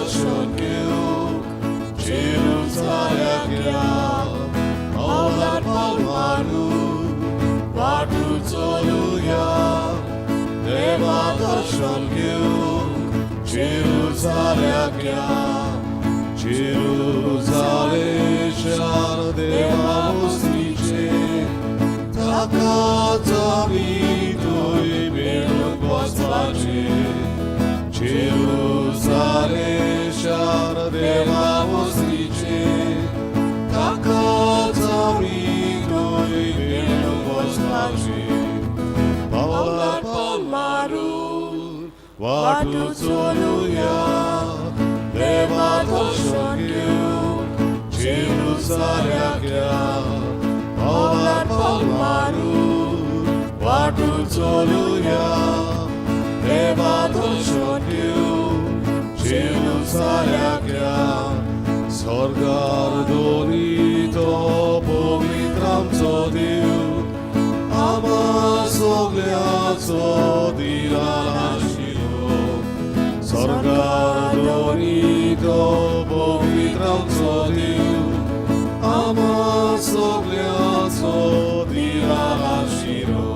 दर्शन घेवंक जेरुजाल्याक या. पावलार पावल मारून वाटू चलुया, देवा दर्शन घेवंक जेरुजाल्याक या. जेरुजाले शार देवा मुस्तीचे, ताका आमी थंय मेळूंक वचपाचे. जेरुजाले शार देवा मुस्तीचे, ताका आमी थंय मेळूंक वचपाचे. पावलार पावल मारून वाटू चलुया, देवा दर्शन घेवंक जेरुजाल्याक या. पावलार पावल मारून वाटू चलुया, देवा दर्शन घेवंक जेरुजाल्याक या. स्वर्गार धनी तो पवित्र आमचो देव, आमा सगळ्याचो दिरान आशिल्लो. स्वर्गार धनी तो पवित्र आमचो देव, आमा सगळ्याचो दिरान आशिल्लो.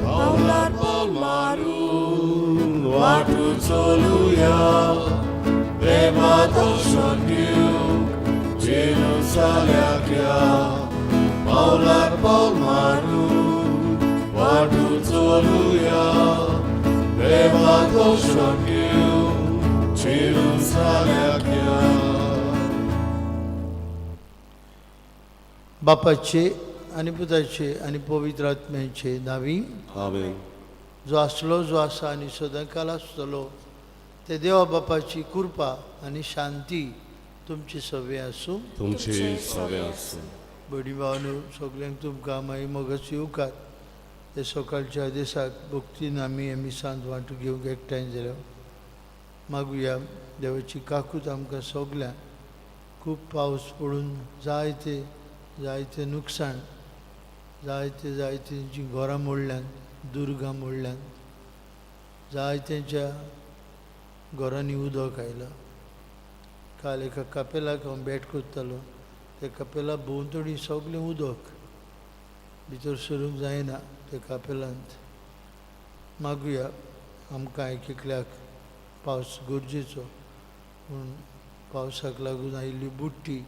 पावलार पावल मारून वाटू चलुया, देवा दर्शन घेवंक जेरुजाल्याक या. पावलार पावल मारून वाटू चलुया, देवा दर्शन घेवंक जेरुजाल्याक या. बापाचे आनी पुताचे आनी पवित्र आत्म्याचे नावी. आमेन. जो आसलो, जो आसा आनी सदांकाल आसतलो ते देवा बापाची कृपा आनी शांती तुमची सवे आसूं. तुमचे सवे आसूं. भयणी भावानू, सगल्यांक तुमकां मागीर मोगाचो येवकार. ते सकाळच्या दिसाक भक्तीन आमी हे मिसांत वांटो घेवंक एकठांय जाल्या. मागुया देवाची काकूत आमकां सगल्यांक. खूब पावस पडून जायते जायते नुकसाण, जायते जायते घरां मोडल्यान, दुर्गां मोडल्यान, जायत्यांच्या घरांनी उदक आयलां. काल एका कपेलाक हांव भेट करतालो, त्या कपेला भोंवतणी सगळें उदक, भितर सरूंक जायना त्या कपेलांत. मागुया आमकां एक एकल्याक पावस गरजेचो, पूण पावसाक लागून आयिल्ली बुडटी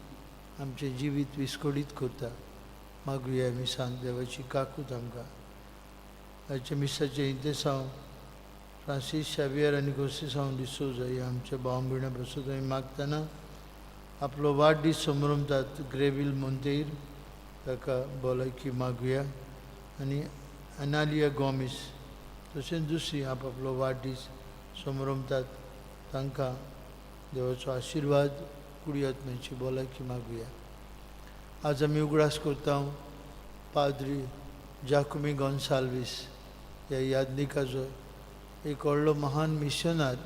आमचें जिवीत विस्कळीत करता. मागुया मिसांत देवाची काकूत आमकां. आयच्या मिसाचें इंतेसांव फ्रांसीस शावियर आनी कोसेसांव डिसोजा ह्या आमच्या भाव भयणां पासून आमी मागतना, आपलो वाडदीस संभ्रमतात ग्रेवील मोंतेर ताका भलायकी मागुया आनी अनालिया गोमीस तशेंच दुसरी आपआपलो वाडदीस संभ्रमतात तांकां देवाचो आशिर्वाद, कुडी आत्म्याची भलायकी मागुया. आज आमी उगडास करता पाद्री जाकुमी गोन्साल्वीस ह्या यादनिकाचो, एक व्हडलो महान मिशनार.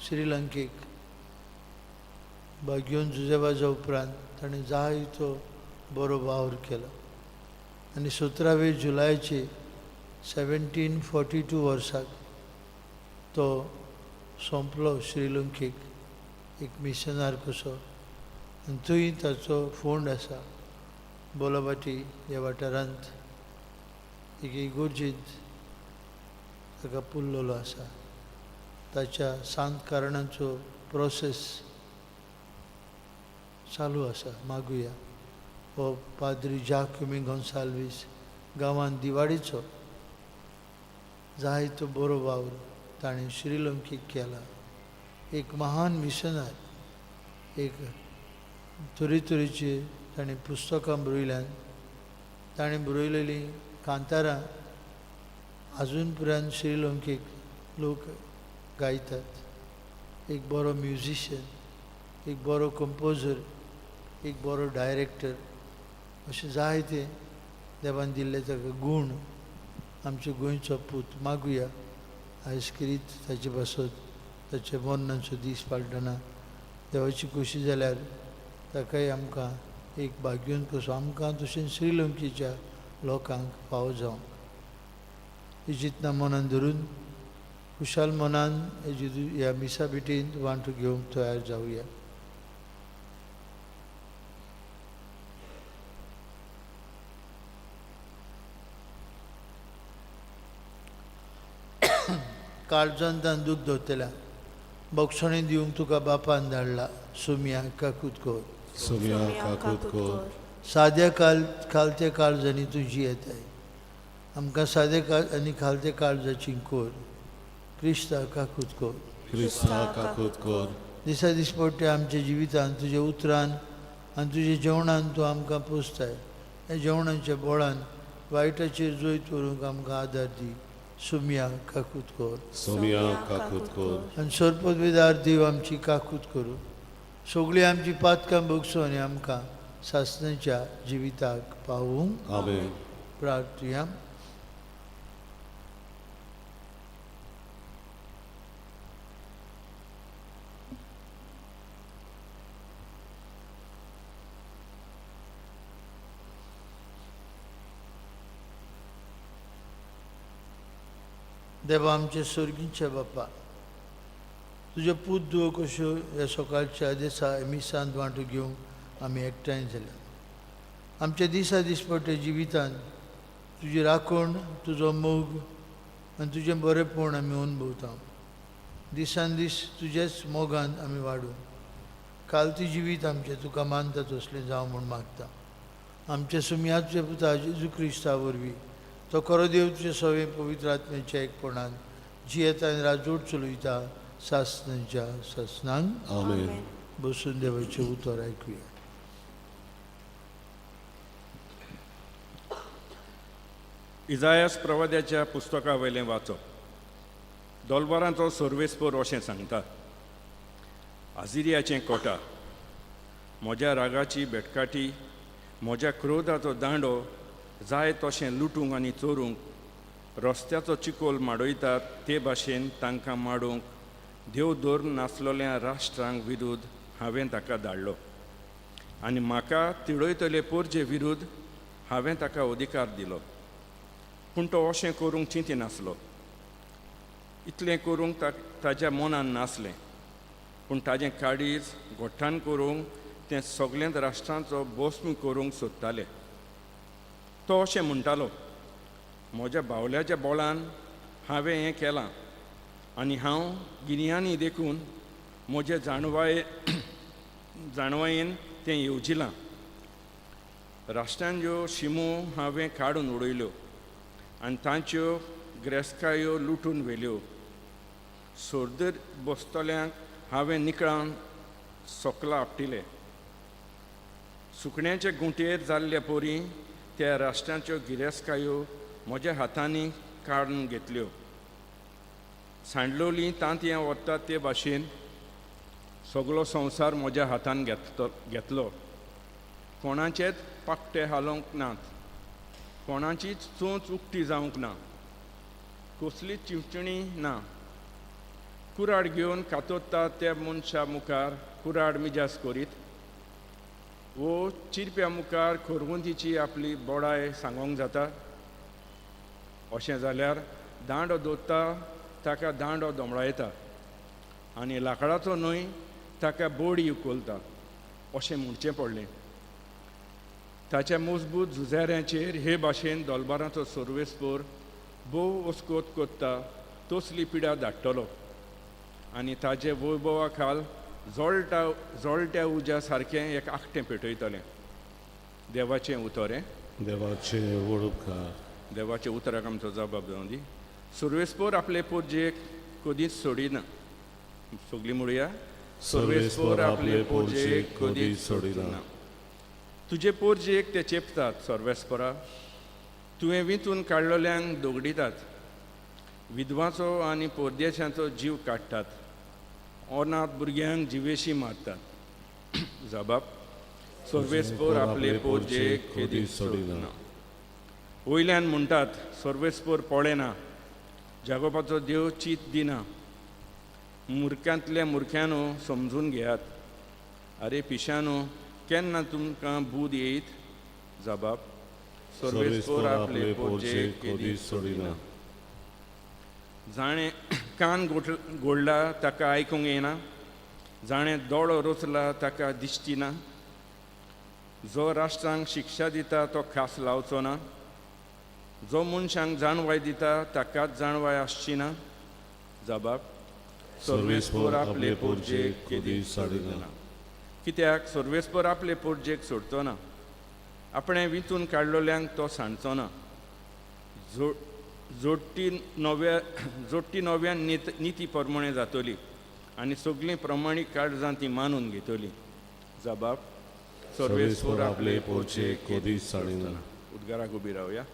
श्रीलंकेक भाग्योन जुजेवाजा उपरांत ताणें जायतो बरो वावर केलो आनी 17वे जुलयाचे 1742 वर्साक तो सोंपलो श्रीलंकेक एक मिशनार कसो आनी थंय ताचो फोंड आसा बोलाबाटी ह्या वाठारांत एक इगोर्जींत ताका पुरलेलो आसा. ताच्या सांत कारणांचो प्रोसेस चालू आसा. मागुया हो पाद्री जाक्युमी गोन्साल्वीस गांवांत दिवाडीचो जायतो बरो वावर ताणें श्रीलंकेक केला. एक महान मिशनार, एक तरेतरेची ताणें पुस्तकां बरयल्यान. ताणें बरयलेलीं कांतारां आजून पर्यंत श्रीलंकेक लोक गायतात. एक बरो म्युजिशियन, एक बरो कंपोजर, एक बरो डायरेक्टर, अशें जायते देवान दिल्ले ताका गूण. आमच्या गोंयचो पूत. मागुया आयज किरीत ताचे पासत ताचे मरणाचो दीस पाळटना देवाची खोशी जाल्यार ताकाय आमकां एक भाग्योन कसो आमकां तशेंच श्रीलंकेच्या लोकांक फावो जावं ही चिंतना मनान धरून. खुशाल मनान जेजू ह्या मिसा भेटींत वांटो घेवंक तयार जावया. काळजांत दूख दवरतल्या बक्षणी दिवंक तुका बापान धाडला. सोम्या काकूत कर. सोम्या काकूत कर. साद्या काल खालत्या काळजांनी तूं जियेताय. आमकां साद्या काळ आनी खालत्या काळजाची कोर. क्रिस्ता काकूत कर. क्रिस्ता काकूत कर. दिसा दिसपट्टे आमच्या जिवितान तुज्या उतरान आनी तुज्या जेवणान तूं आमकां पोसताय. ह्या जेवणाच्या बोळान वायटाचेर जैत व्हरूंक आमकां आदार दी. सोम्या काकूत कर. सोम्या काकूत कर. आनी सरपदवेदार देव आमची काकूत करूं. सगळीं आमची पातकां भोगसूं आनी आमकां सासणाच्या जिविताक पावूंक. आमेन. प्रार्थुया. देवा आमच्या सर्गीच्या बापा, तुज्या पूत धुवो कश्यो ह्या सकाळच्या दिसा मिसांत वांटो घेवंक आमी एकठांय जाल्या. आमच्या दिसा दिसपट्ट्या जिवितांत तुजी राखण, तुजो मोग आनी तुजें बरेंपण आमी अनुभवता. दिसान दीस तुज्याच मोगान आमी वाडूं. कालती जिवीत आमचें तुका मानता तसलें जावं म्हूण मागता. आमच्या सुमया तुज्या पुता जेजू क्रिस्ता वरवीं तो खरो देव तुज्या सगळें पवित्र आत्म्याच्या एकपणान जियेता आनी राजवट चलयता सासणाच्या सासणांक. आमेन. बसून देवाचें उतर आयकुया. इजायास प्रवाद्याच्या पुस्तका वयलें वाचप. दोलबारांचो सर्वेस्पोर अशें सांगता, आजिरियाचें कोटा, म्हज्या रागाची बेटकाटी, म्हज्या क्रोधाचो दांडो जाय तशें लुटूंक आनी चोरूंक, रस्त्याचो चिकोल माडयतात ते भाशेन तांकां माडोवंक देव धर्म नासलेल्या राष्ट्रांक विरुद्ध हांवें ताका धाडलो आनी म्हाका तिडयतले पोरजे विरुद्ध हांवें ताका अधिकार दिलो. पूण तो अशें करूंक चिंतिनासलो. इतलें करूंक ताज्या मनान नासलें. पूण ताजें काळीज गोठान करूंक तें सगळ्यांत राष्ट्रांचो भस्म करूंक सोदताले. तो अशें म्हणटालो, म्हज्या बावल्याच्या बोळान हांवें हें केलां आनी हांव गिन्यानी देखून म्हजे जाणवायेन तें येवजिलां. राष्ट्रांच्यो शिमो हांवें काडून उडयल्यो आनी तांच्यो ग्रेस्कायो लुटून व्हेल्यो. सोर्दर बसतल्यांक हांवें निकळान सोकला आपटिले. सुकण्याचे गुंटेर जाल्ले पोरी त्या राष्ट्रांच्यो गिरेस्कायो म्हज्या हातांनी काडून घेतल्यो. सांडलोली तांतयां वतात ते भाशेन सगळो संवसार म्हज्या हातान घेतलो. कोणाचेच पाकटे हालोवंक नात, कोणाचीच चोंच उक्ती जावंक ना, कसलीच चिंवचिणी ना. कुराड घेवन कातोता त्या मनशा मुखार कुराड मिजास करीत वो चिरप्या मुखार खोरवंतीची आपली बोडाय सांगोंक जाता. अशें जाल्यार दांडो दोता ताका दांडो दोमळायता आनी लाकडाचो न्हय ताका बोडी उखलता अशें म्हणचें पडलें. ताच्या मजबूत झुजाऱ्यांचेर हे भाशेन दोलबारांचो सर्वेस्पोर भोव ओस्कोत कोत्ता तसली पिडा धाडटलो आनी ताजे वैभवा खाल जळट्या उज्या सारकें एक आखटें पेटयतलें. देवाचें उतर हें. देवाचें व्हड उपकार. देवाच्या उतराक आमचो जबाब जावं दी. सर्वेस्पोर आपले पोरजेक कदींच सोडिना. सगळीं म्हणुया, सर्वेस्पोर आपले पोरजेक कदींच सोडिना. तुजे पोरजेक ते चेपतात सर्वेस्पोरा, तुवें विंचून काडलेल्यांक दोगडितात, विधवाचो आनी पोरदेशांचो जीव काडटात, अनाथ भुरग्यांक जिवेशी मारतात. जबाब, सर्वेस्पोर आपले पोरजेक कदींच सोडिना. वयल्यान म्हणटात सर्वेस्पोर पळयना, जागोवपाचो देव चीत दिना. मुर्क्यांतल्या मुर्ख्यानो समजून घेयात, आरे पिशानो केन्ना तुमकां बूद येयत. जबाब, सर्वेस्पोर आपले पोरजेक कदींच सोडिना. जाणें कान गोडला ताका आयकूंक येना, जाणें दोळो रचला ताका दिश्टी ना, जो राष्ट्रांक शिक्षा दिता तो खास लावचो ना, जो मनशांक जाणवाय दिता ताकाच जाणवाय आसची ना. जबाब, सर्वेस्पर आपले पोरजेक कदीच साडिना. कित्याक सर्वेस्पर आपले पोरजेक सोडचो ना, आपणें विंचून काडलोल्यांक तो सांडचो ना. जोडटी नव्यान निती प्रमाणें जातली आनी सगळीं प्रमाणीक काळजां ती मानून घेतली. जबाब, सर्वेस्पर आपले पोरजेक कदीच साडिना. उद्गाराक उबी रावया.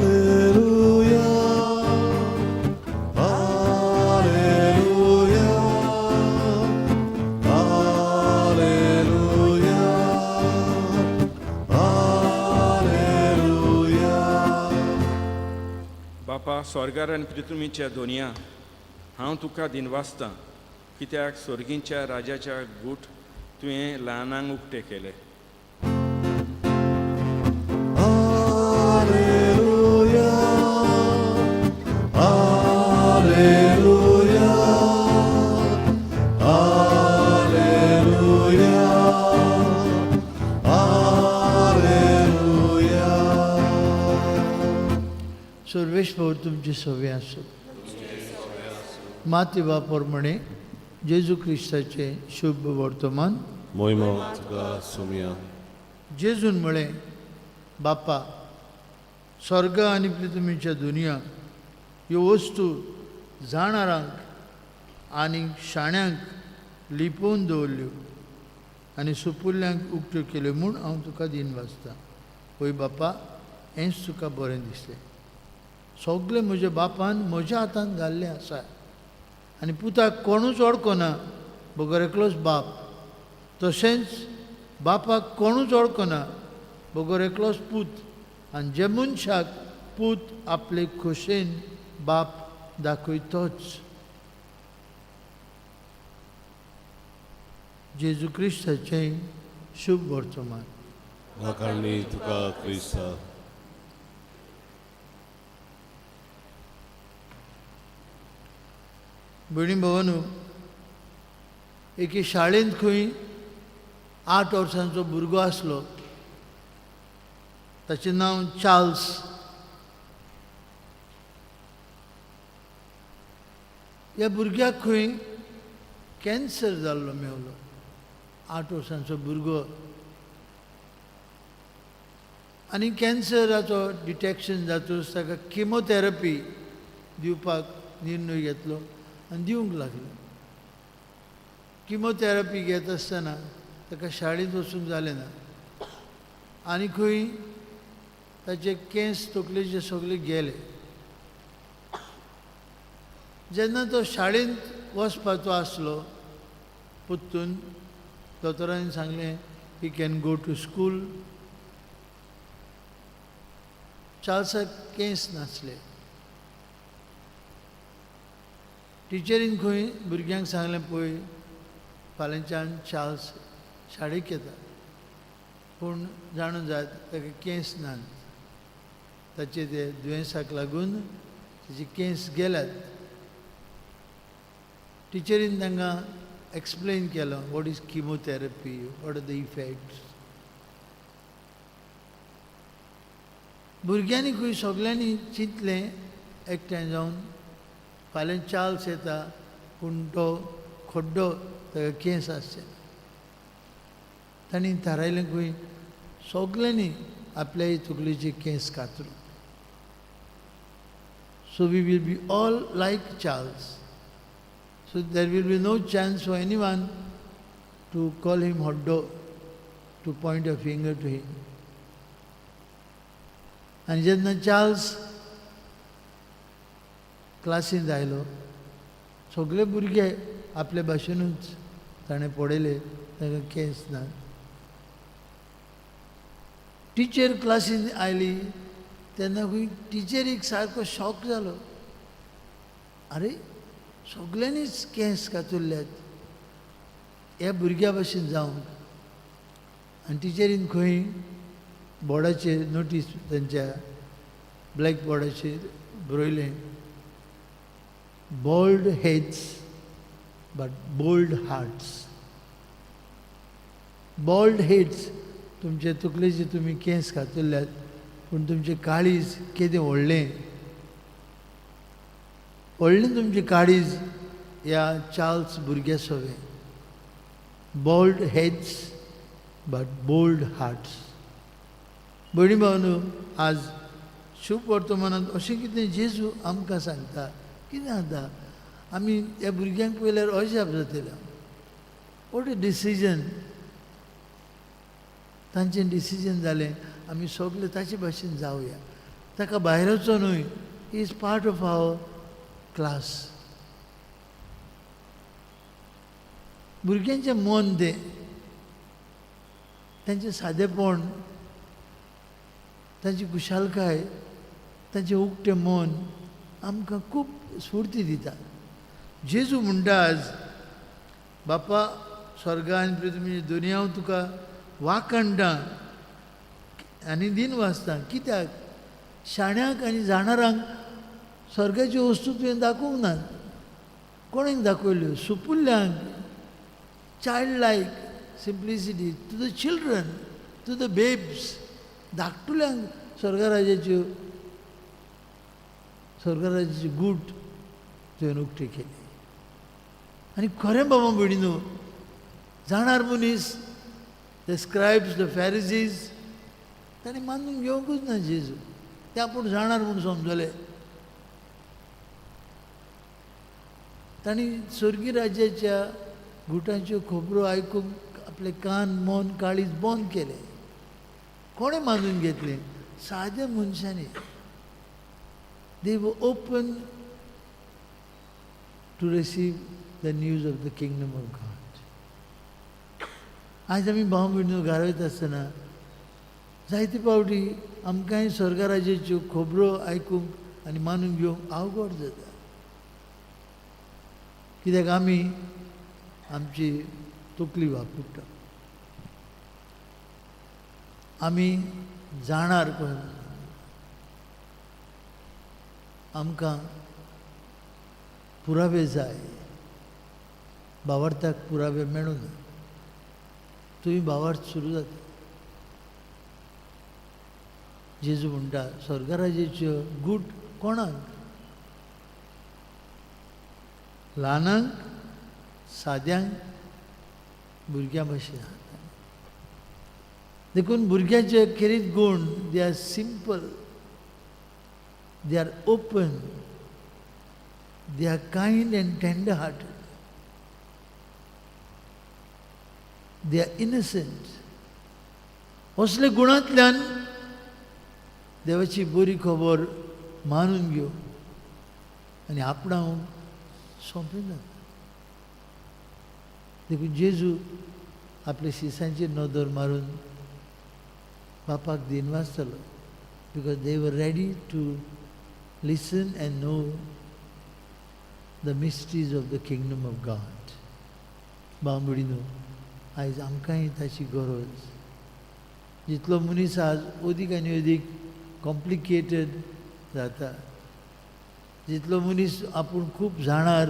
Alleluia, Alleluia, Alleluia, Alleluia. बापा स्वर्गार आनी पृथ्वीच्या दोनया, हांव तुका दिनवासतां कित्याक स्वर्गींच्या राजाच्या गूट तुवें ल्हानांक उक्ते केले. Alleluia, Alleluia, Alleluia, Alleluia. सर्वेस्पर तुमचे सवे आसूं. माती बापर म्हणे जेजू क्रिस्ताचें शुभ वर्तमान. मोहिमा तुका सोमया. जेजून म्हळें, बापा, स्वर्ग आनी पृथ्वीच्या दुनिया ह्यो वस्तू जाणारांक आनी शाण्यांक लिपोवन दवरल्यो आनी सुपुल्ल्यांक उक्त्यो केल्यो म्हूण हांव तुका दिनवासतां. वय बापा, हेंच तुका बरें दिसलें. सगळें म्हज्या बापान म्हज्या हातान घाल्लें आसा आनी पुताक कोणूच वळखना बगर एकलोच बाप, तशेंच बापाक कोणूच वळखना बगर एकलोच पूत, आनी जे मनशाक पूत आपले खोशेन बाप दाखयतोच. जेजू क्रिस्ताचें शुभ वर्तमान. वाखाणणी तुका क्रिस्ता. भयणी भोवानू, एके शाळेंत खंय 8 वर्सांचो भुरगो आसलो. ताचें नांव चार्ल्स. ह्या भुरग्याक खंय कॅन्सर जाल्लो मेवलो. 8 वर्सांचो भुरगो आनी कॅन्सराचो डिटॅक्शन जातूच ताका किमोथेरपी दिवपाक निर्णय घेतलो आनी दिवंक लागलो. किमोथेरपी घेत आसतना ताका शाळेंत वचूंक जालें ना आनी खंय ताचे केंस तकलेचे सगळे गेले. जेन्ना तो शाळेंत वचपाचो आसलो परतून दोतोरांनी सांगलें he can go to school. चार्ल्साक केंस नासले. टिचरीन खंय भुरग्यांक सांगलें, पळय फाल्यांच्यान चार्ल्स शाळेक येता, पूण जाणून जात ताका केंस नात, ताचे ते दुयेंसाक लागून ताचे केंस गेल्यात. टिचरीन तांकां एक्सप्लेन केलो what is chemotherapy, what are the effects. भुरग्यांनी खंय सगल्यांनी चिंतलें एकठांय जावन फाल्यां चार्ल्स येता पूण तो खड्डो ताका केंस आसचे. तांणी थारायलें खंय सगल्यांनी आपल्या तकलेचे केंस कातरून. So we will be all like Charles. So there will be no chance for anyone to call him हड्डो, to point a finger to him. आनी जेन्ना चार्ल्स क्लासींत आयलो सगळे भुरगे आपले भाशेनूच ताणें पळयले तांकां केंस ना. टिचर क्लासींत आयली तेन्ना खंय टिचरीक सारको शॉक जालो, आरे सगल्यांनीच केंस कातुरल्यात ह्या भुरग्या भशेन जावंक. आनी टिचरीन खंय बोर्डाचेर नोटीस, तांच्या ब्लॅक बोर्डाचेर बरयलें, bald heads but bold hearts. Bald heads, तुमचे तकलेचे तुमी केंस कातरल्यात पूण तुमचें काळीज केदें व्हडलें, व्हडलें तुमचें काळीज ह्या चार्ल्स भुरग्या सोवें. Bald heads but bold hearts. भयणी भावनो, आज शुभ वर्तमानांत अशें कितें जेजू आमकां सांगता. कितें जाता, आमी ह्या भुरग्यांक पळयल्यार अजाप जातलें. What a decision, तांचें डिसिजन जालें आमी सगळे ताचे भाशेन जावया. ताका भायरचो न्हय, he is part of our class. भुरग्यांचें मन तें, तांचें सादेपण, तांची खुशालकाय, तांचें उक्तें मन आमकां खूब स्फूर्ती दिता. जेजू म्हणटा आज, बापा स्वर्गा आनी पृथ्वी दोनी हांव तुका वाखणटा आनी दिन वाचता. कित्याक? शाण्यांक आनी जाणारांक स्वर्गाच्यो वस्तू तुवें दाखोवंक ना. कोणेक दाखयल्यो? सुपुल्ल्यांक, child like simplicity to the children, to the babes, धाकटुल्यांक स्वर्गराजाच्यो, स्वर्गराजाची गूट तुवें उक्ती केली. आनी खरें बाबा भयणी न्हू, जाणार मनीस, the scribes, the फॅरिजीज, तांणी मानून घेवंकूच ना जेजू. ते आपूण जाणार म्हूण समजले. तांणी स्वर्गीय राज्याच्या गुटांच्यो खबरो आयकूंक आपले कान, मन, काळीज बंद केलें. कोणें मानून घेतलें? साद्या मनशांनी. They were open to receive the news of the kingdom of God. आयज आमी भाव भयणीं घरा वयता आसतना जायते फावटी आमकांय स्वर्गराज्याच्यो खबरो आयकूंक आनी मानून घेवंक अवघड जाता. कित्याक आमी आमची तकली वापरता, आमी जाणार कोण, आमकां पुरावे जाय. भावार्थाक पुरावे मेळूना, तुमी भावार्थ सुरू जाता. जेजू म्हणटा स्वर्गराज्याच्यो गूट कोणाक? ल्हानांक, साद्यांक, भुरग्यां भशेन. देखून भुरग्यांचे खेरीत गूण, they are simple, they are open, they are kind and tender hearted, they are innocent. असले गुणांतल्यान देवाची बरी खबर मानून घेवंक आनी आपणावंक सोंपें जाता. देखून जेजू आपल्या शिसांचेर नदर मारून बापाक दिनवासतलो, because they were ready to listen and know the mysteries of the kingdom of God. बांबडीनो, आयज आमकांय ताची गरज. जितलो मनीस आज अदीक आनी अदीक कॉम्प्लिकेटेड जाता, जितलो मनीस आपूण खूब जाणार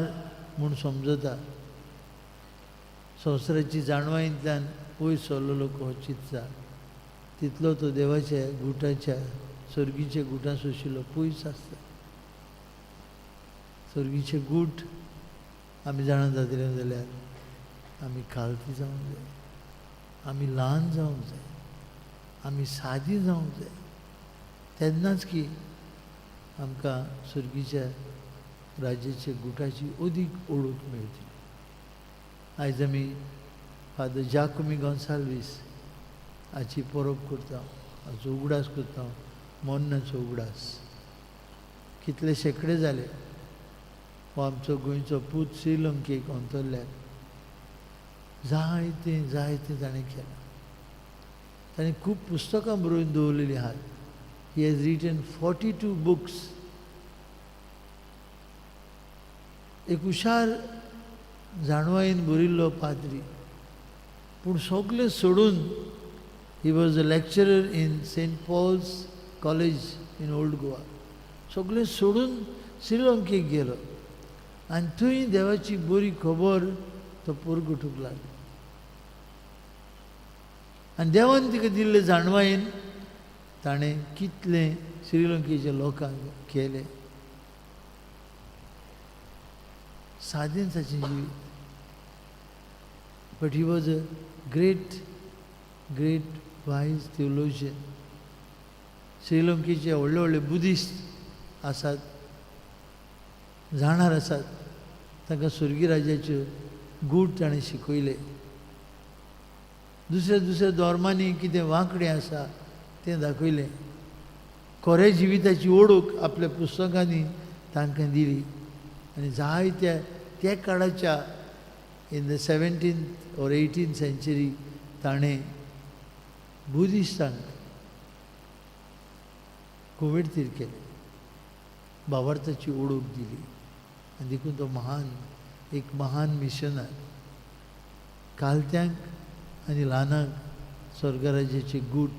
म्हूण समजता, संवसाराची जाणवायेंतल्यान पयस सरलेलो हो चिंतता, तितलो तो देवाच्या गुटाच्या, सर्गीच्या गुटां सोशिल्लो पयस आसता. सर्गीचे गूट आमी जाणा जातले जाल्यार आमी खालती जावंक जाय, आमी ल्हान जावंक जाय, आमी सादी जावंक जाय. तेन्नाच की आमकां सर्गीच्या राज्याच्या गुटाची अदीक ओळख मेळटली. आयज आमी फादर जाकुमी गोन्साल्वीस हाची परब करता, हाचो उगडास करता, मरणाचो उगडास. कितले शेंकडे जाले हो आमचो गोंयचो पूत श्रीलंकेक अंतरल्यार जायतें जायतें ताणें केलां. ताणें खूब पुस्तकां बरोवन दवरलेलीं आहात. He has written 42 books. एक हुशार जाणवायेन भरिल्लो पाद्री, पूण सगळें सोडून he was a lecturer in Saint Paul's College in Old Goa. सगळें सोडून श्रीलंकेक गेलो आनी थंय देवाची बरी खबर तो परगटूंक लागलो. आनी देवान तिका दिल्ले जाणवायेन ताणें कितलें श्रीलंकेच्या लोकांक केलें. सादें ताचें जिवीत, but he was a great great wise theologian. श्रीलंकेचे व्हडले व्हडले बुद्धिस्ट आसात, जाणार आसात, तांकां स्वर्गी राजाच्यो गूढ ताणें शिकयले. दुसऱ्या दुसऱ्या धर्मांनी कितें वांकडें आसा तें दाखयलें. खऱ्या जिविताची ओळख आपल्या पुस्तकांनी तांकां दिली. आनी जायत्या त्या काळाच्या in the 17th or 18th century ताणें बुद्धिस्टांक कोविडतीर केलें, भावार्थाची ओळख दिली. आनी देखून तो महान, एक महान मिशनर. कालत्यांक आनी ल्हानांक स्वर्गराज्याचे गूट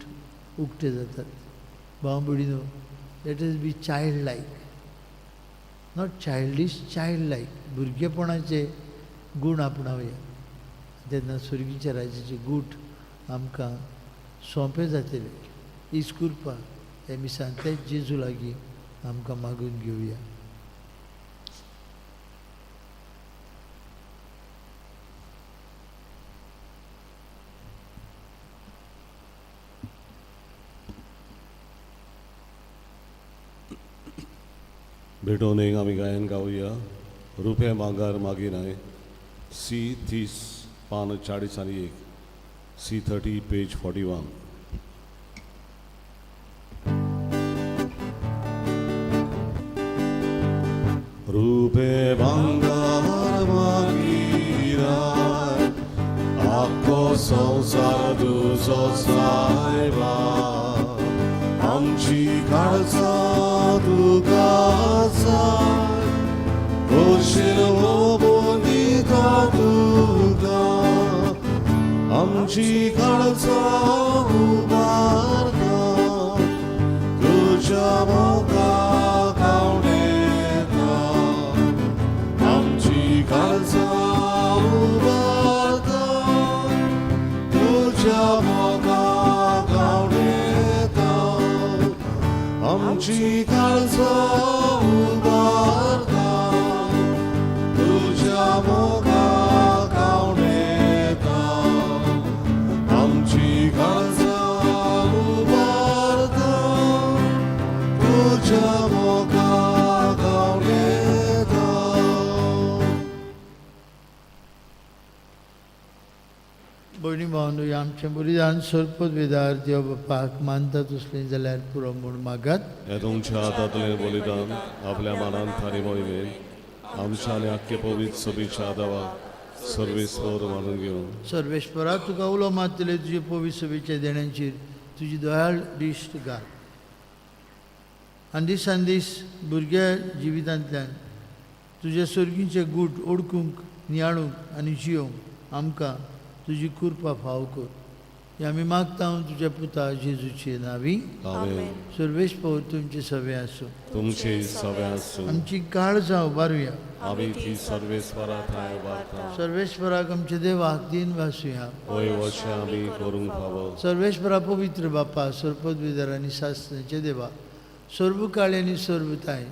उक्ते जातात. भाव भयणीनो, let us be child like, not childish, child like. भुरगेपणाचे गूण आपणावया, तेन्ना स्वर्गीच्या राज्याचे गूट आमकां सोंपे जातले. हीच कृपा हे मिसान तेच जेजू लागीं आमकां मागून घेवया. भेटोवन एक आमी गायन गावया. रुपया मागार मागीर हांवें सी 30 पान 40 आनी 1, सी 30 पेज 41. रुपे भांगार मागीर आख्खो संवसार तुजो सायबा, आमची काळजां तुका जाय, खोशेन उबोवन दिता तुका, आमची काळजां उबारता तुज्या मोगाक आवडटा, आमची काळजां उबारता तुज्या मोगाक आवडटा, आमची काळजां उबारता तुज्या मोगाक आवडटा, आमची काळजां उबारता तुज्या मोगाक आवडटा. भयणी भावनो, आमचें बलिदान सरपत वेदार देव बापाक मानता तसलें जाल्यार पुरो म्हूण मागात. हे तुमच्या हातांतलें बलिदान आपल्या मनान थारी मोहिमेन आमच्या आनी आख्खे पवित्र सभेच्या देवाक सर्वेस्पर मानून घेवन. सर्वेस्परा, तुका उलो मारतले तुजे पवित्र सभेच्या देण्यांचेर तुजी दयाळ दिश्ट घाल आनी दिसान दीस भुरग्या जिवितांतल्यान तुज्या सर्गीचे गूट ओडकूंक, नियाळूंक आनी जियोवंक आमकां तुजी कृपा फाव कर. हे आमी मागता तुज्या पुता जेजूचे नांवी. आमेन. सर्वेस्पर तुमचे सवे आसूं. तुमचे सवे आसूं. आमची काळजां उबारुया. आमी ती सर्वेस्परा ठांय उबारता. सर्वेस्पराक आमच्या देवाक दीन भासुया. होय वशें आमी करूंक फावो. सर्वेस्परा पवित्र बापा, सरपदविदर आनी शास्त्रांचे देवा, सर्व काळ आनी सर्वताय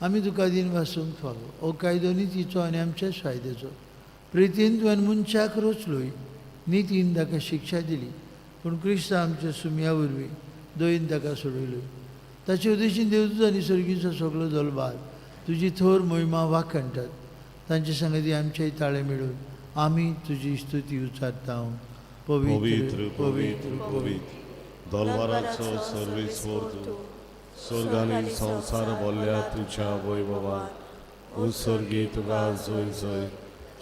आमी तुका दीन भासूंक फावो. हो कायदो नितीचो आनी आमच्या फायद्याचो. प्रितीन तुवें मनशाक रचलोय, नितीन ताका शिक्षा दिली, पूण क्रिस्त आमच्या सुमया वरवीं दयेन ताका सोडयलोय. ताचे उद्देशीन देवदूत आनी सर्गीचो सगलो दलबार तुजी थोर मोहिमा वाखणटात. तांचे संगती आमचे ताळे मेळून आमी तुजी स्तुती उचारता. पवित्र पवित्र पवित्र दलवाराचो सर्वेस्पर तूं, स्वर्ग आनी संवसार भरल्या तुज्या वैभवान. उत्सर्गी तुका जय जय,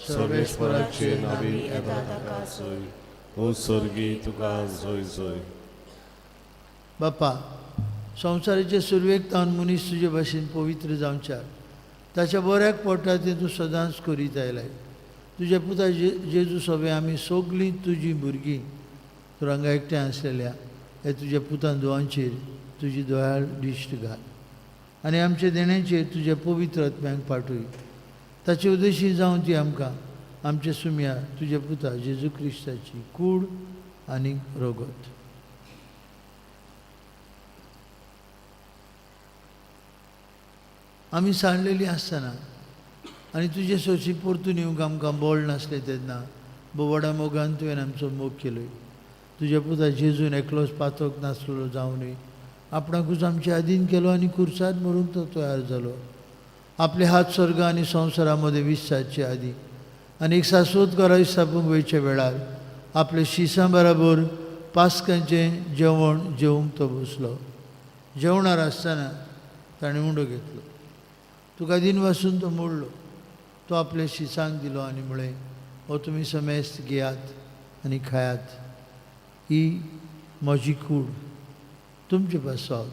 सर्वेस्पराचे नावी येता ताका जय, उत्सर्गी तुका जय जय. बापा, संवसाराचे सुरवेक तावन मनीस तुजे भाशेन पवित्र जावच्याक ताच्या बऱ्याक पडटा तें तूं सदांच करीत आयलाय. तुज्या पुता जेजू सगळें आमी सगळीं तुजीं भुरगीं तूं हांगा एकठांय आसलेल्या ह्या तुज्या पुतान दुवांचेर तुजी दयाळ दिश्ट घाल. आनी आमचे देण्याचेर तुज्या पवित्र आत्म्यांक पाठय. ताचे उद्देशी जावन ती आमकां आमचे सुमया तुज्या पुता जेजू क्रिस्ताची कूड आनी रगत. आमी सांडलेली आसतना आनी तुजे सोशी परतून येवंक आमकां बळ नासलें तेन्ना व्हडा मोगान तुवें आमचो मोग केलो. तुज्या पुता जेजून एकलोच पातक नासलेलो जावनूय आपणाकूच आमचे आदीन केलो आनी कुर्साद मरूंक तो तयार जालो. आपले हात स्वर्ग आनी संवसारा मदें विस्वासचे आदी आनी एक शाश्वत घरा स्थापूंक वयच्या वेळार आपले शिसां बराबर पास्कांचें जेवण जेवंक तो बसलो. जेवणार आसतना ताणें उंडो घेतलो, तुका दिन वासून तो मोडलो, तो आपल्या शिसांक दिलो आनी म्हळें, हो तुमी समेस्त घेयात आनी खायात, ही म्हजी कूड तुमचे पासत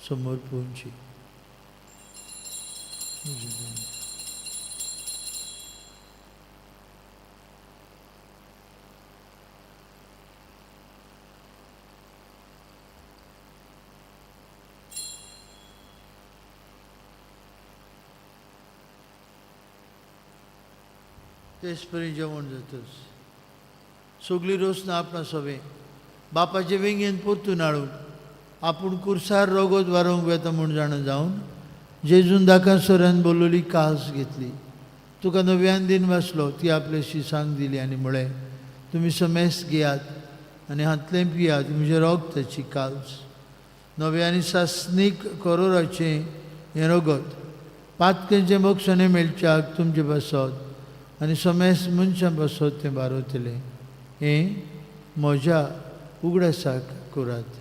समोर पोवची. तेच परी जेवण जातच सगळी रोसना आपणा सवें बापाचे वेंगेन परतून हाडूंक आपूण कुर्सार रगत वारोवंक वेता म्हूण जाणा जावन जेजून दाकासोरान बोलवली कास घेतली. तुका नव्यान दिन वाचलो, ती आपले शिसांक दिली आनी म्हळें, तुमी समेस्त घेयात आनी हांतलें पियात, म्हजें रगताची काल्स नव्या आनी सासणीक करोराचें हें रगत पातकेंचें मोक्षणें मेळच्याक तुमचे पासत आनी समेस्त मनशां पासत तें बारवतलें. हें म्हज्या उगडासाक करात.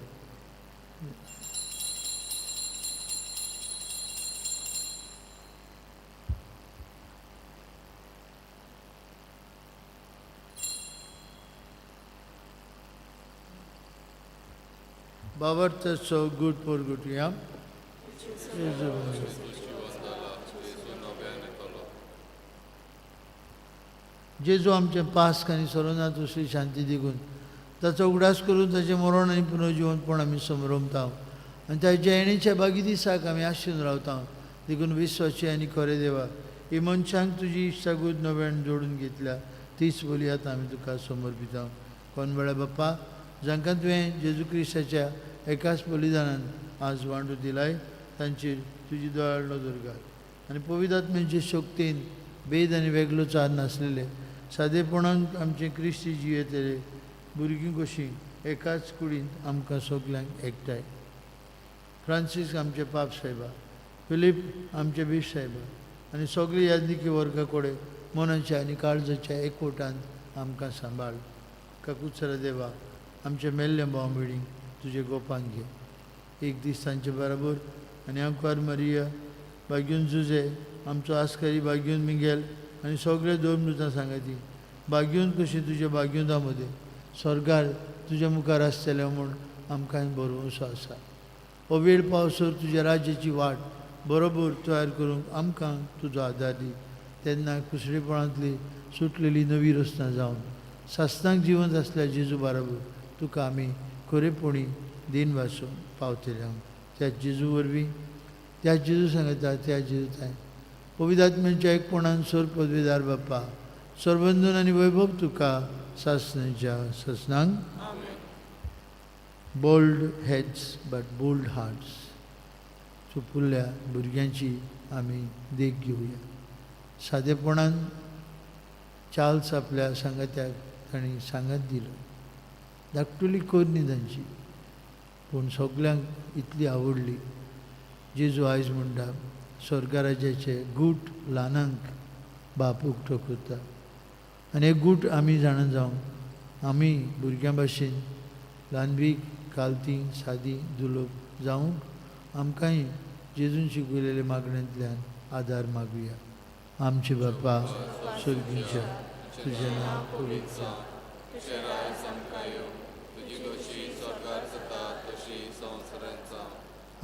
बाबर्थ so good for good, yeah? जेजू आमचें पास्क आनी सरोनाथ दुसरी शांती दिगून ताचो उगडास करून ताचें मरण आनी पुनर्जिवनपण आमी समरमता आनी ताच्या येणेच्या बागी दिसाक आमी आशेन रावता. देखून विश्वाची आनी खरें देवा ही मनशांक तुजी इश्टागूत नव्यान जोडून घेतल्या तीच बोलयात आमी तुका समर्पिता. कोण वेळा बाप्पा जांकां तुवें जेजू क्रिस्ताच्या एकाच बलिदानान आज वांटू दिलाय तांचेर तुजी दयाळ नदर घाल आनी पवित्र आत्म्याचे शक्तीन भेद आनी वेगळो चार नासलेले सादेपणान आमचे क्रिस्ती जियेतले भुरगीं कशीं एकाच कुडींत आमकां सगल्यांक एकठांय. फ्रांसीस आमचे पाप साहेबा, फिलीप आमचे बीश साहेबा आनी सगळी यादनिकी वर्गा कडेन मनाच्या आनी काळजाच्या एकवटांत आमकां सांबाळ. काकुत्सरा देवा आमचे मेल्ले भाव भयणींक तुजे गोपान घे. एक दीस तांचे बराबर आनी आंकवार मारिया बागीन जुजे आमचो आस्कारी बागीन मिगेल आनी सगळे दोन मृतां सांगाती बागीन कशी तुज्या बागीना मदें स्वर्गार तुज्या मुखार आसतलें म्हूण आमकां भरवंसो आसा. हो वेळ पावसर तुज्या राज्याची वाट बरोबर तयार करूंक आमकां तुजो आदार दी. तेन्ना कुसडेपणांतली सुटलेली नवी रचना जावन सासणाक जिवंत आसल्या जेजू बराबर तुका आमी खरेपणी दिन वासून पावतले. हांव त्या जेजू वरवीं त्या जेजू सांगता त्या जेजू थांय पवित्र आत्म्याच्या एकपणान सोर पदवीदार बाप्पा सर्वंदन आनी वैभव तुका सासणाच्या सासणांक. Bold heads but bold hearts. सुपुल्ल्या भुरग्यांची आमी देख घेवया. सादेपणान चार्ल्स आपल्या सांगात्याक तांणी सांगात दिलो. धाकटुली करणी तांची पूण सगल्यांक इतली आवडली. जेजू आयज म्हणटा स्वर्गराज्याचे गूट ल्हानांक बाप उक्तो करता आनी एक गूट आमी जाणा जावंक आमी भुरग्यां भाशेन ल्हानवीक कालती सादी दुलोब जावंक आमकांय जेजून शिकयलेले मागण्यांतल्यान आदार मागुया. आमचे बापा स्वर्गीच्या तुजें नांव पवित्र जावं,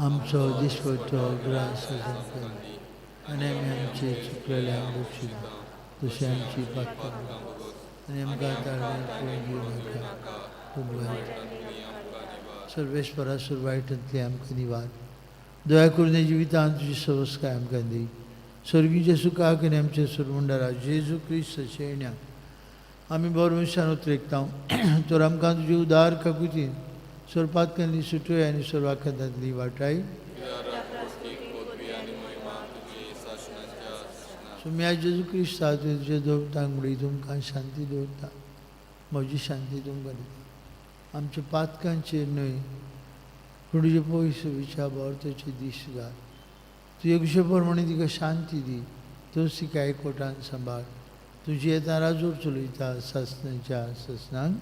आमचो दिसपट्टो ग्रास आनी आमी आमचे चुकलेल्यांक बक्षिता तशें आमची पातकां आनी आमकां ताळ्यार पळोवन घेवं नाका पूण वायट सर्वेस्परा सुर वायटांतली आमकां निवार. दया करून जिवितांत तुजी सवस्काय आमकां दी. स्वर्गीचे सुखाक आनी आमचे सुरमुंडारा जेजू क्रिस्त शेण्याक आमी बरो मनशान उतरेकता तर आमकां तुजी उदार काकुतीन सोरपातकांतली सुटोय आनी सोरवाखांतांतली वाटाय. सुम्या जेजू क्रिस्ता तुजे दवरता मुडी तुमकां शांती दवरता, म्हजी शांती तुमकां दिता. आमच्या पातकांचेर न्हय पूण तुजे पयस विचार भावार्थाचे दीस घाल. तुजे कुशे प्रमाणे तिका शांती दी, तूंच तिका एकवटान सांबाळ. तुजी येता राजूर चलयता सासणाच्या सासणाक.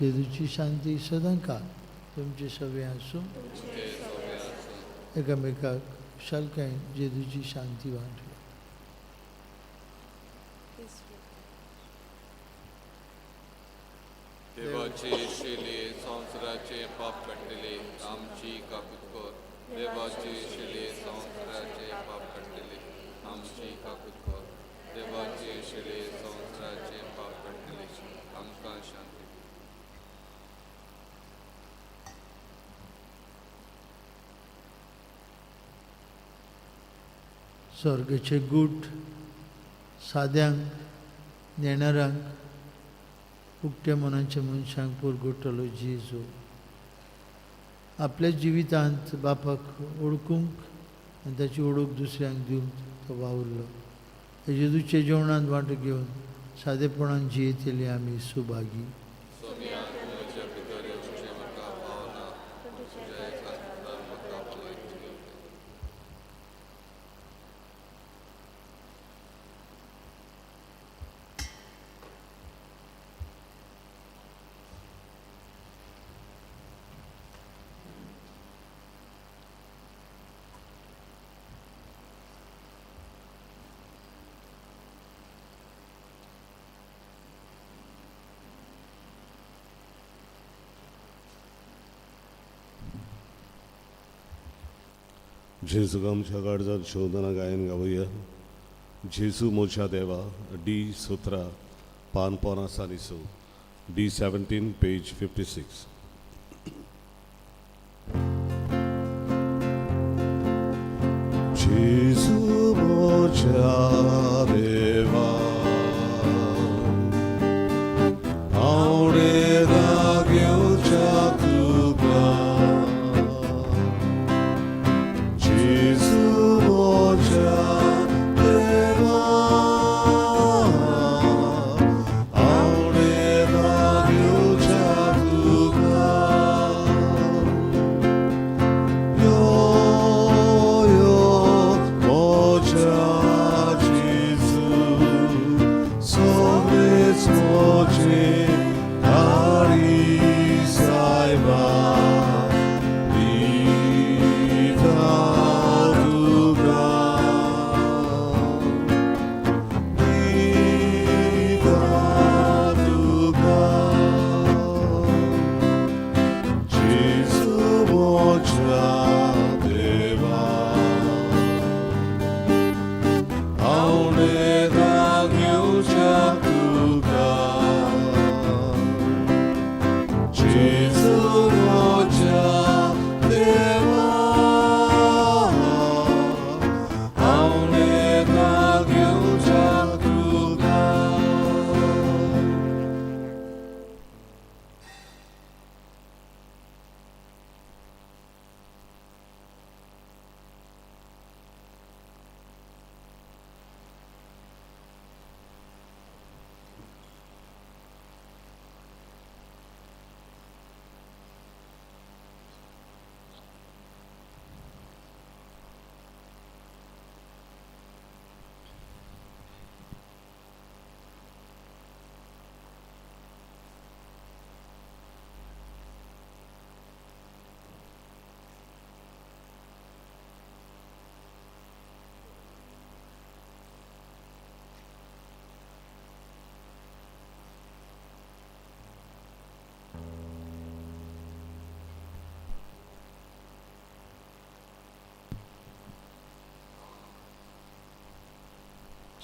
जेजूची शांती सदांकाळ तुमचे सगळे आसूं. एकामेकाक खुशालकायेन जेजूची शांती वांटूया. देवाचे शिले संवसाराचे पाप काडटले आमची काकूत कर. देवाचे शिले संवसाराचे पाप काडटले आमची काकूत कर. देवाचे शिले संवसाराचे पाप काडटले आमकां शांती दी. स्वर्गाचे गूट साद्यांक नेणारांक उक्त्या मनाच्या मनशांक पुरगुटलो जेजू. आपल्या जिवितांत बापाक ओळखूंक आनी ताची ओळख दुसऱ्यांक दिवंक तो वावुरलो. जेजूच्या जेवणांत वांटो घेवन सादेपणान जियेतली आमी सुभागी. सोम्या, तूं म्हज्या भितर येवचें म्हाका पावना, तुज्या एका हातान म्हाका भलायकी मेळटली. जेजू आमच्या काळजात शोधना गायन गावया. जेजू मोच्या देवा, डी 17 पान 45 स, डी 17 पेज 56. जेजू मोच्या देवा, आवडे घेवच्या तुका. जेजू मोच्या देवा, आवडे घेवच्या तुका. यो यो मोच्या जेजू, सगळेच मोजे धारी सायबा दिता तुका, दिता तुका. जेजू मोच्या देवा, आवडे घेवच्या तुका. जेजू मोच्या देवा, आवडे घेवच्या तुका.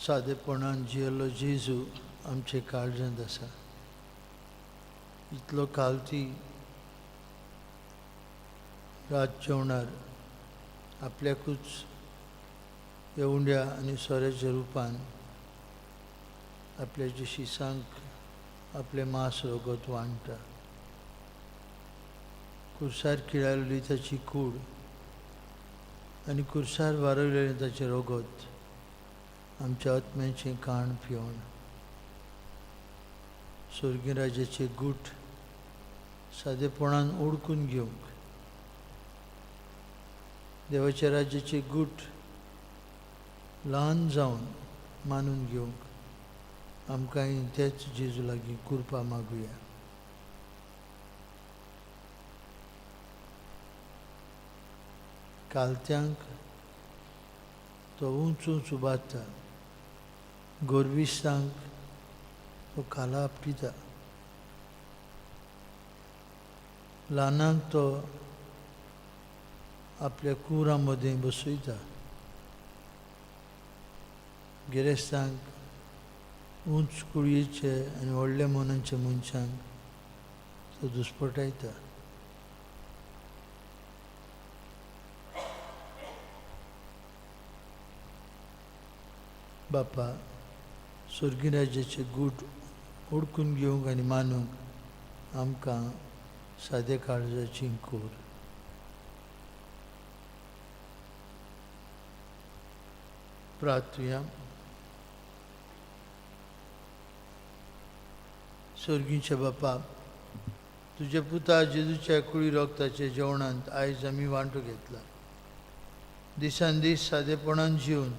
सादेपणान जियेल्लो जेजू आमचे काळजांत आसा. इतलो कालती रात जेवणार आपल्याकूच ह्या उंड्या आनी सोऱ्याच्या रुपान आपल्याच्या शिसांक आपलें मांस रगत वांट्टा. कुर्सार किळायल्ली ताची कूड आनी कुर्सार वारयलेलें ताचें रगत आमच्या आत्म्याचें काण पिवन स्वर्गी राजाचे गूट सादेपणान ओडकून घेवंक, देवाच्या राज्याचे गूट ल्हान जावन मानून घेवंक आमकांय तेच जेजू लागीं कृपा मागुया. कालत्यांक तो उंच उंच उबारता, गोरविस्तांक तो खाला आपटिता, ल्हानांक तो आपल्या कुरां मदें बसयता, गिरेस्तांक उंच कुळयेचे आनी व्हडल्या मनाच्या मनशांक तो दुस्पटायता. बापा, स्वर्गी राज्याचे गूट ओडकून घेवंक आनी मानूंक आमकां सादे काळजाची कोर. प्रार्थुया. स्वर्गीच्या बापा, तुज्या पुता जेजूच्या कुळी रक्ताच्या जेवणांत आयज आमी वांटो घेतला. दिसान दीस सादेपणान जिवन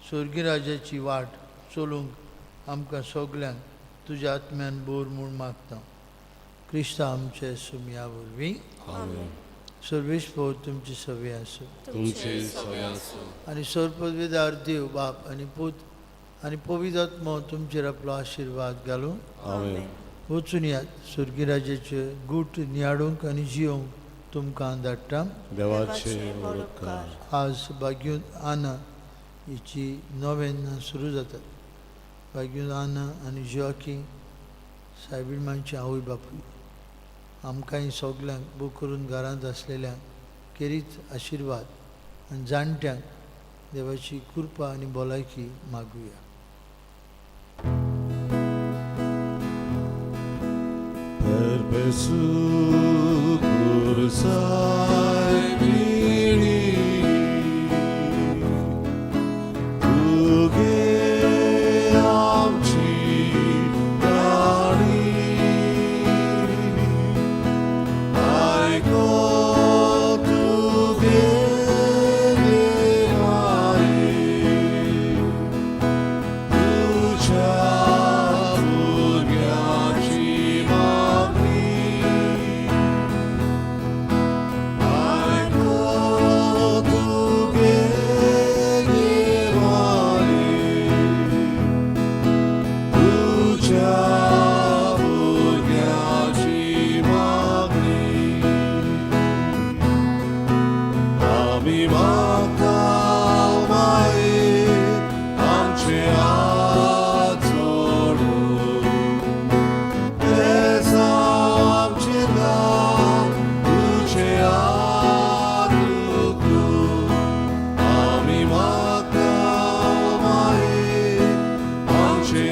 स्वर्गी राजाची वाट चलूंक आमकां सगल्यांक तुज्या आत्म्यान बोर म्हूण मागता. क्रिस्ता आमचे सुमया वरवीं. सर्वेस्पोर तुमची सवी आसूं. तुमचे सवे आसूं. आनी सर्वपदवीदार देव बाप आनी पूत आनी पवित्र आत्मो तुमचेर आपलो आशिर्वाद घालूं. आमेन. वचून यात, स्वर्गी राजाचे गूट नियाडूंक आनी जियोंक तुमकां धाडटा. देवाचे उपकार. आज बाग्यून आना हिची नोवेन सुरू जातात. बाग्यून आना आनी जोआकी सायबीण मांयची आवय बापूय आमकांय सगल्यांक बूक करून घरांत आसलेल्यांक केरीत आशिर्वाद आनी जाणट्यांक देवाची कृपा आनी भलायकी मागुया. Perpesu kursai mili तुगे आमची प्राणी आयको तुगे देवाई तुझ्या भुरग्याची मागणी आयको तुगे देवाई तुझ्या भुरग्याची मागणी आमी मागता माये आमचे हात जोडून बेजांव आमचें नांव तुजें हात उखलून आमी मागता माये आमचे